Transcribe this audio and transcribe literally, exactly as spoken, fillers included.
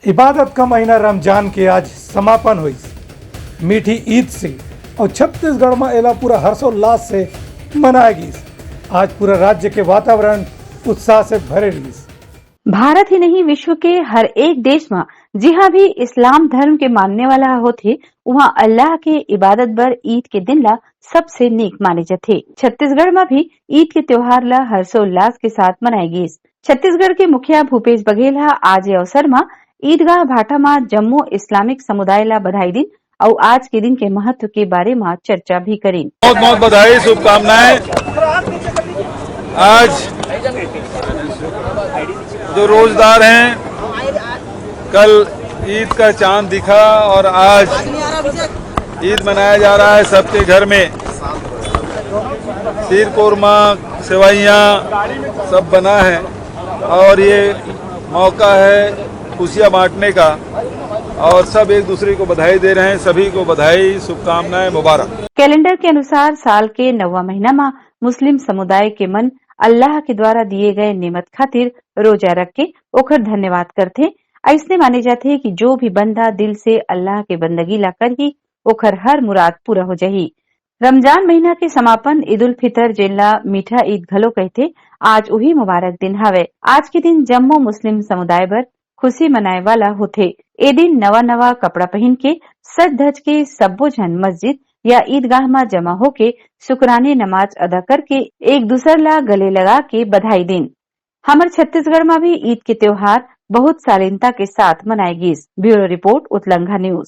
इबादत का महीना रमजान के आज समापन होइस मीठी ईद से, और छत्तीसगढ़ में एला पूरा हर्षोल्लास से मनाया गईस। आज पूरा राज्य के वातावरण उत्साह से भरे रहिस। भारत ही नहीं, विश्व के हर एक देश में जिहां भी इस्लाम धर्म के मानने वाला होथे, उहां अल्लाह के इबादत बर ईद के दिन ला सबसे नेक माने जथे। छत्तीसगढ़ में भी ईद के त्योहार ला हर्षोल्लास के साथ मनाए गीस। छत्तीसगढ़ के मुखिया भूपेश बघेल ह आज ए अवसर म ईदगाह भाटा म जम्मो इस्लामिक समुदाय ला बधाई दिन अउ आज के दिन के महत्व के बारे म चर्चा भी करिन। बहुत बहुत बधाई, शुभकामनाएं। आज जो रोजदार हैं, कल ईद का चांद दिखा और आज ईद मनाया जा रहा है। सबके घर में खीर कौरमा, सेवइयाँ सब बना है और ये मौका है खुशियाँ बांटने का और सब एक दूसरे को बधाई दे रहे हैं। सभी को बधाई, शुभकामनाएं, मुबारक। कैलेंडर के अनुसार साल के नौवा महीना म मुस्लिम समुदाय के मन अल्लाह के द्वारा दिए गए नेमत खातिर रोजा रख के ओखर धन्यवाद करथे। अइसने माने जाथे कि जो भी बंदा दिल से अल्लाह के बंदगी ला करही, ओखर हर मुराद पूरा हो जाही। रमजान महीना के समापन ईद उल फितर, जेन ला मीठा ईद घलो कहिथे, आज उही मुबारक दिन हावय। आज के दिन जम्मो मुस्लिम समुदाय बर खुशी मनाए वाला होथे। ए दिन नवा-नवा कपड़ा पहिन के सज-धज के सब्बो झन मस्जिद या ईदगाह म जमा होके शुक्राने नमाज अदा करके एक दूसर ला गले लगा के बधाई दिन। हमर छत्तीसगढ़ म भी ईद के त्योहार बहुत शालीनता के साथ मनाए गीस। Bureau report, Utlangha news.